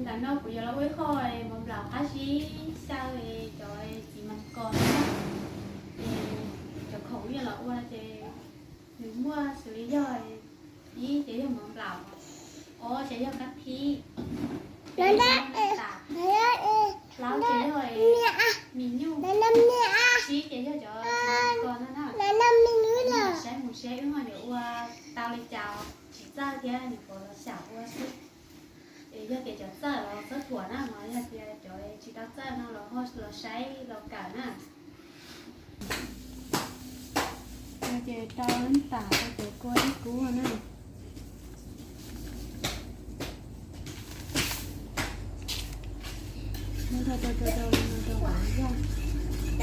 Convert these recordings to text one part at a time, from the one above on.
Tam no kuv yuav los ua ib qho mov nplaum qab zib xyaw cov txiv mas kos na. Ces cov khoom yuav los ua ces nws muaj xws li yog ib ces yog mov nplaum, ob ces yog kab thib, plaub ces yog mis nyuj, tsib ces yog cov txiv mas kos no na. Saib mus seb wb ho yuav ua tau li cas, tsis txawj thiab nws puas los xyaum ua xwb. Es yog tias cov txawj los txhob thuam na, ho yog tias cov tsis tau txawj no los ho los saib los kawm na. Ces rau lub tas rau cov kua ib kub na. Muab rau rau rau rau rau kom yaj,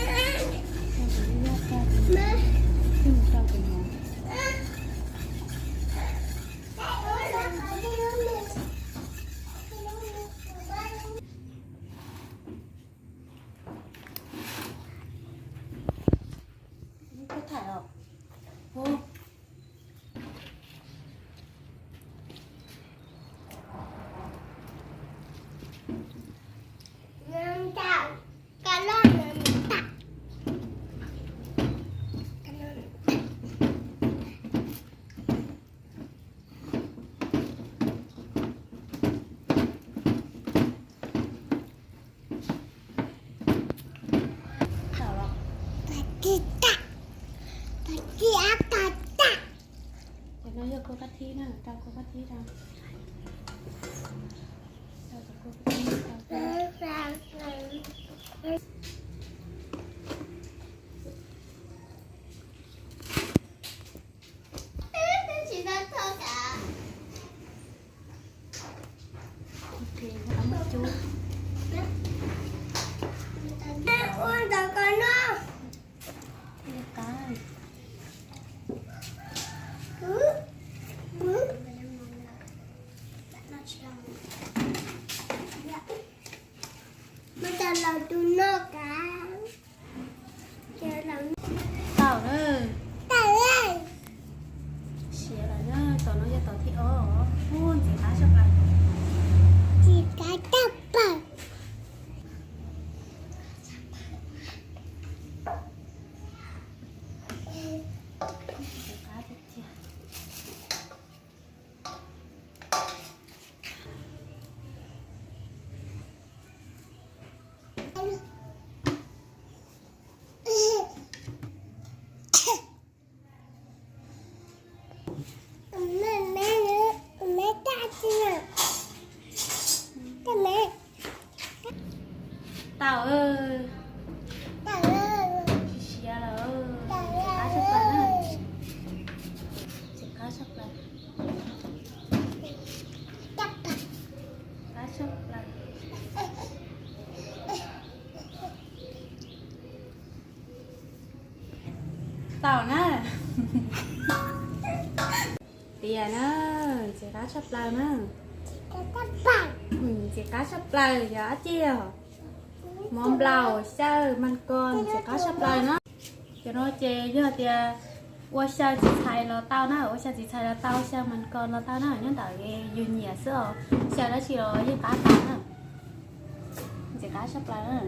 rau kom yaj tag, thiaj mus rau cov mov. Koj tham os. Cov no yog kua kab thib na, rau kua kab thib rau. Rau cov kua kab thib rau. Ua ntawd ko no. Thiaj li qab. Muab cov laus tus no kav. Tau na. Tau na. Siav lawm na, tom no yog tom thib ob. Ub, ntxim qab tshaj plaws. Ntxim qab tshaj plaws. Ntxim qab tiag tiag. Tau, siav lawm, ntxim qab tshaj plaws na. Ntxim qab tshaj plaws. Qab tshaj plaws. Tau na. Tias na, ntxim qab tshaj plaws na. Ntxim qab tshaj plaws yog dab tsi os? Mov nplaum xyaw mas kos ntxim qab tshaj plaws na. Cov no ces yog tias ua xyaw txiv txhais los tau na, ua xyaw txiv txhais los tau, xyaw mas kos los tau na, nyob ntawm yus nyiam xwb os. Xyaw dab tsi los yeej qab tau na. Ntxim qab tshaj plaws na.